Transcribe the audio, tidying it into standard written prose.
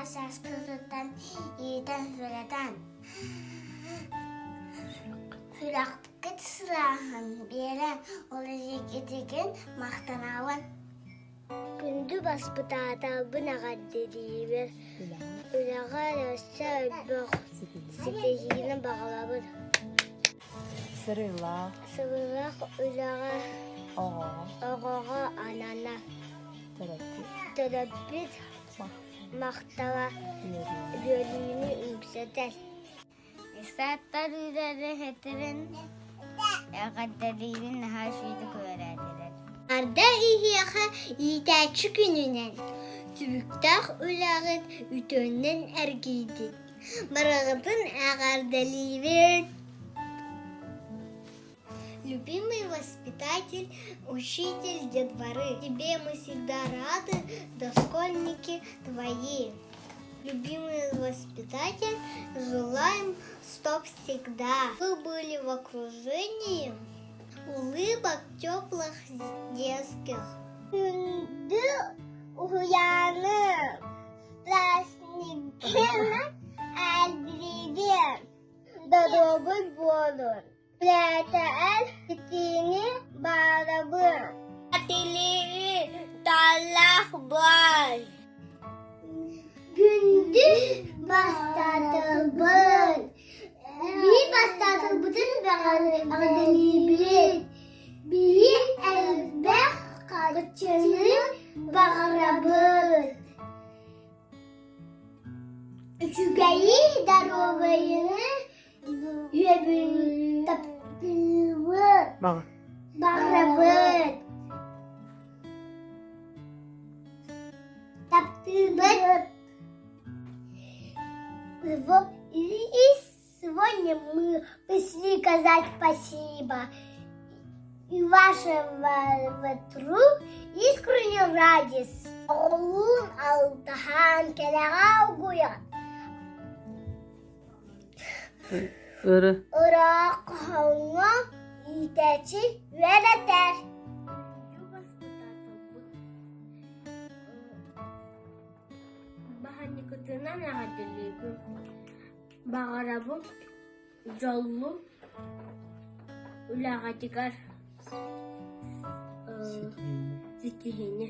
Кыра сааскытыттан иитэн-үөрэтэн, сүрэхпит сылааһын биэрэн, ол эдьиийгитигин махтанабын. Күндү баспытааталбын эҕэрдэлиибин, үлэҕэр өссө элбэх ситиһиини баҕарабын. Сырыылаах. Сырыылаах үлэҕэ Оҕоҕо. Оҕоҕо анана. Төрөппүт. Төрөппүт махтала үөрүүнү үксэтэр. Сааттар үлэлэһэтэрин эҕэрдэлиибин наһаа үчүгэйдик үөрээтилэр. Арда иһиэхэ иитээччи күнүнэн түбүктээх үлэҕит үтүөннэн эргийдин. Барыгытын эҕэрдэлиибин. Любимый воспитатель, учитель детворы, тебе мы всегда рады, дошкольники твои. Любимый воспитатель, желаем, чтоб всегда вы были в окружении улыбок теплых детских. Күндү уһуйааным, праздникпын элбиибин, доруобуй буолун. Үлэтээн итиини баарабын. Атилири таллах бай. Күндү бастатылбын. Биир бастатылбытын баҕарабын. Биир элбэх харчыны баҕарабыт. Үчүгэйи, доруобайыны Үөбүн таптыыбыт, баҕарабыт. Таптыыбыт. И сегодня мы пришли сказать спасибо. И вашего труд искренне радость. Оҕолуун алтаһан кэлэҕэ угуйан Ыры. Ыраах хоһооҥҥо иитээччи үөрэтэр. Баһанньыкытынан эҕэрдэлиибин. Баҕарабын дьоллу үлэҕитигэр ситиһиини.